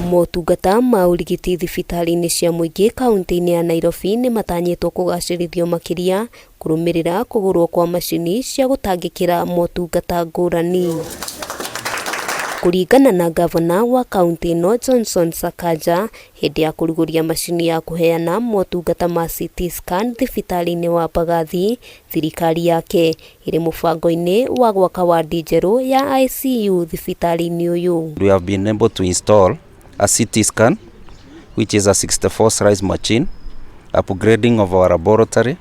Motungata ma ũrigiti thibitarĩ-inĩ cia mũingĩ kaunti-inĩ ya Nairobi nĩ matanyĩtwo kũgacĩrithio makĩria kũrũmĩrĩra kũgũrwo kwa macini cia gũtangĩkĩra motungata ngũrani. Kũringana na ngavana wa kaunti ĩno Johnson Sakaja, hĩndĩ ya kũrugũria macini ya kũheana motungata ma CT scan thibitarĩ-inĩ wa Mbagathi, thirikari yake ĩrĩ mũbango-inĩ wa gwaka wandi njerũ ya ICU thibitarĩ-inĩ ũyũ. We have been able to install a CT scan, which is a 64 slice machine, upgrading of our laboratory,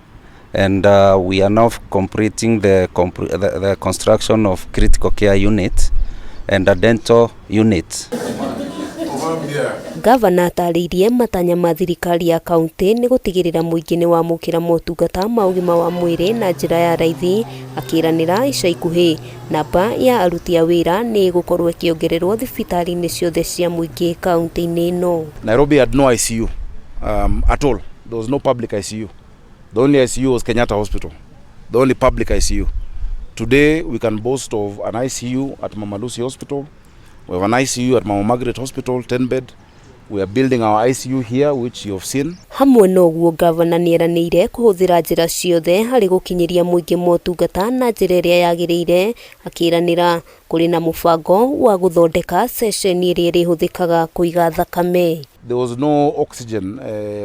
and we are now completing the construction of critical care unit and a dental unit. Gavana atarĩirie matanya ma thirikari ya kaunti nĩ gũtigĩrĩra mũingĩ nĩ wamũkĩra motungata ma ũgima wa mwĩrĩ na njĩra ya raithi, akĩranĩra ica ikuhĩ namba ya aruti a wĩra nĩ ĩgũkorwo ĩkĩongererwo thibitarĩ-inĩ ciothe cia mũingĩ kaunti-inĩ ĩno. Nairobi had no ICU at all. There was no public ICU. The only ICU was Kenyatta Hospital, the only public ICU. Today, we can boast of an ICU at Mama Lucy Hospital. We have an ICU at Mama Margaret Hospital, 10 bed. We are building our ICU here, which you have seen. Hamwe na ũguo, gavana nĩeranĩire kũhũthĩra njĩra ciothe harĩ gũkinyĩria mũingĩ motungata na njĩra ĩrĩa yagĩrĩire, akĩranĩra kũrĩ na mũbango wa gũthondeka ceceni ĩrĩa ĩrĩhũthĩkaga kũiga thakame. There was no oxygen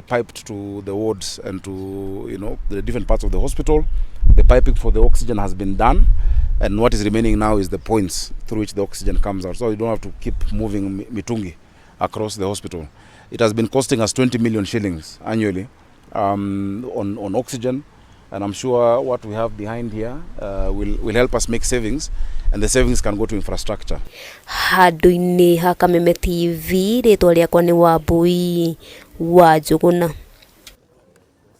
piped to the wards and to the different parts of the hospital. The piping for the oxygen has been done, and what is remaining now is the points through which the oxygen comes out. So you don't have to keep moving mitungi across the hospital. It has been costing us 20 million shillings annually on oxygen, and I'm sure what we have behind here will help us make savings, and the savings can go to infrastructure. Handũ-inĩ ha Kameme TV, rĩtwa rĩakwa nĩ Wambui wa Njũgũna.